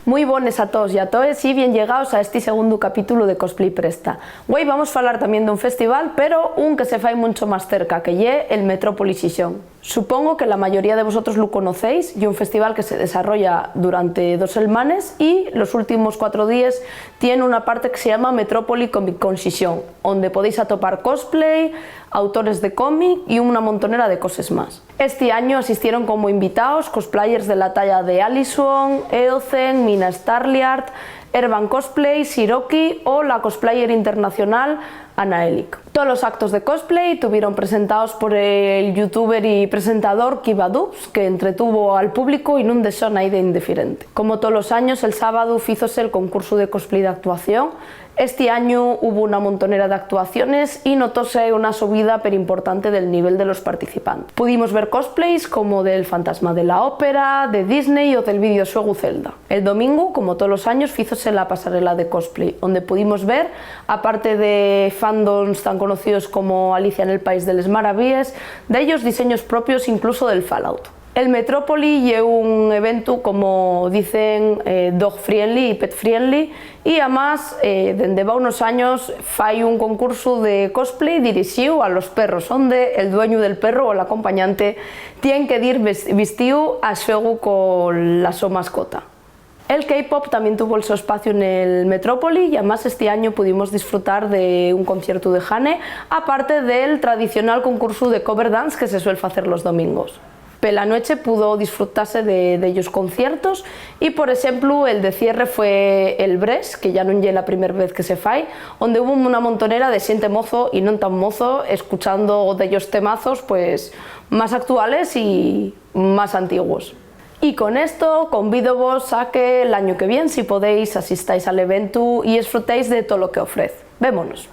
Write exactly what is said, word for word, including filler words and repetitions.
Mui bones a toos y a toes y bien llegaos a esti segundu capítulu de Cosplay Presta. Güei vamos falar tamién d'un festival, pero un que se fai muncho más cerca, que ye el Metrópoli Xixón. Supongo que la mayoría de vosotros lu conocéis, ye un festival que se desarrolla durante dos selmanes y los últimos cuatro díes tien una parte que se llama Metrópoli Comic Con Xixón, onde podéis atopar cosplay, autores de cómic y una montonera de coses más. Esti añu asistieron como invitaos cosplayers de la talla de Alison, Eozen, Mina Starliart, Erwan Cosplay, Siroki o la cosplayer internacional Anna Ellick. Tolos actos de cosplay tuvieron presentaos por el youtuber y presentador Kiva Dubs, que entretuvo al público y nun dexó a naide indiferente. Como tolos años, el sábadu fízose'l concursu de cosplay d'actuación. Esti añu hubo una montonera d'actuaciones y notóse una subida perimportante del nivel de los participantes. Pudimos ver cosplays como del Fantasma de la Ópera, de Disney o del videoxuegu Zelda. El domingu, como tolos años, fízose la pasarela de cosplay, onde pudimos ver, aparte de fandoms tan conocíos como Alicia nel País de les Maravíes, dellos diseños propios incluso del Fallout. El Metrópoli ye un eventu, como dicen, eh, dog friendly y pet friendly, y amás, eh, dende va unos años fai un concursu de cosplay dirixíu a los perros, onde el dueñu del perro o l'acompañante tien que dir ves-, vistíu a xuegu cola so mascota. El K-pop tamién tuvo el so espaciu nel Metrópoli, y amás esti añu pudimos disfrutar de un conciertu de Hane, aparte del tradicional concursu de cover dance que se suel facer los domingos. Pela nueche pudo disfrutase de dellos conciertos y, por exemplu, el de cierre fue el Bresh, que ya nun ye la primer vez que se fai, onde hubo una montonera de xente mozo y non tan mozo escuchando dellos temazos, pues, más actuales y más antiguos. Y con esto convídovos a que l'añu que vien, si podéis, asistáis al eventu y esfrutéis de tolo que ofrez. Vémonos.